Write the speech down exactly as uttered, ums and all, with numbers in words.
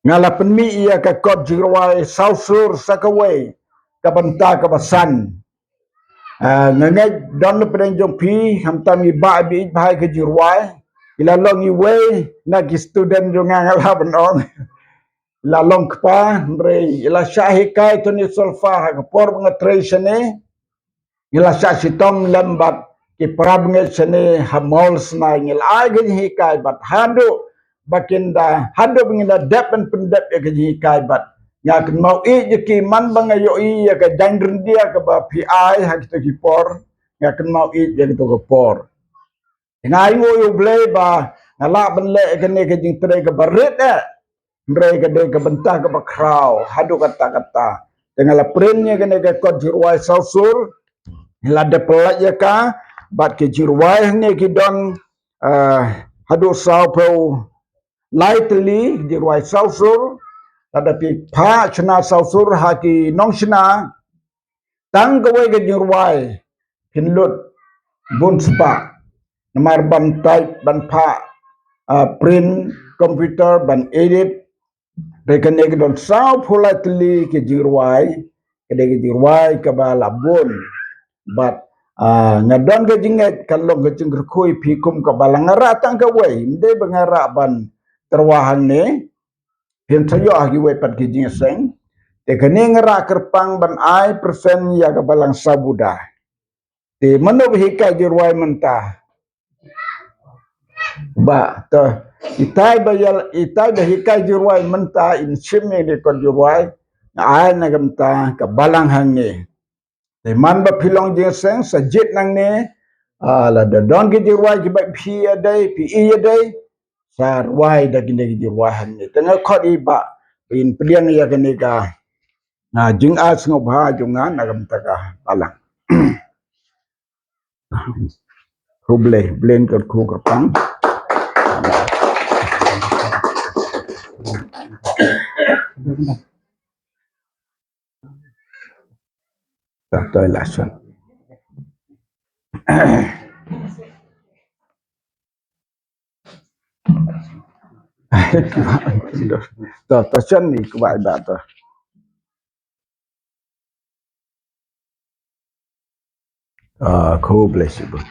Nga la pynmih ïa ka kot jingrwai Sawsur sa kawei ka bynta kaba san. Ah, nga ngeit don na pdeng jong phi, khamtam i Bah ba ïeit bha ïa ka jingrwai. I la long iwei na ki student jong nga, nga lah ban ong. I la long kpa, hynrei i la shah hikai tang ïa solfa ha ka por ba nga trei shane. Ngi la shah shitom lem bad ki para bangeit shane ha Mawlsnai, ngi la ai ka jinghikai bad haduh ba kin da, haduh ba ngin da dep ban pyndep ïa ka jinghikai bad nga kynmaw ïeit ïa ki, man ba nga ïohi ïa ka jaiñ ryndia kaba phi ai ha kito ki por, nga kynmaw ïeit ïa kito ki por. Nga ainguh ïa U Blei ba nga lah ban leh kane ka jingtrei kaba rit eh. Hynrei ka dei ka bynta kaba khraw haduh katta katta. Te nga la print ïa kane ka kot jingrwai Sawsur. Nga la dep pyllait ïa ka bad ki jingrwai hangne ki don, ah, haduh sawphew lai tylli jingrwai Sawsur. Lada phi phah shna Sawsur ha ki nongshna, tang kawei ka jingrwai phin lut bun spah. Namar ban type, ban phah, ah, print, computer, ban edit. Dei kane ka don sawphew lai tylli ka jingrwai, ka dei ka jingrwai kaba la bun. Bad, ah, nga don ka jingngeit kan long ka jingkyrkhu ïa phi kum ka balang, nga rah tang kawei, ym dei ba nga rah ban tyrwa hangne. Phin sa ïoh ha kiwei pat ki jingïaseng. Te kane nga rah kyrpang ban ai percent ïa ka balang Sabuda. Te mano ba hikai jingrwai mynta? Bah, to, itai ba ïa, itai ba hikai jingrwai mynta, in shim ïa ka kot jingrwai, nga ai na ka bynta ka balang hangne. Te man ba phi long jingïaseng sa jied nangne, ah, lada don ki jingrwai kiba phi ïadei, phi ïadei, sa rwai da kine ki jingrwai hangne. Te nga khot ïa i Bah ba in pdiang ïa kane ka, ah, jingai sngewbha jong nga na ka bynta ka balang. Khublei, Blei un kyrkhu kyrpang. Ta, ta la shon. Ta, ta shon ni ku bai ba ta. Ah, khublei shibun.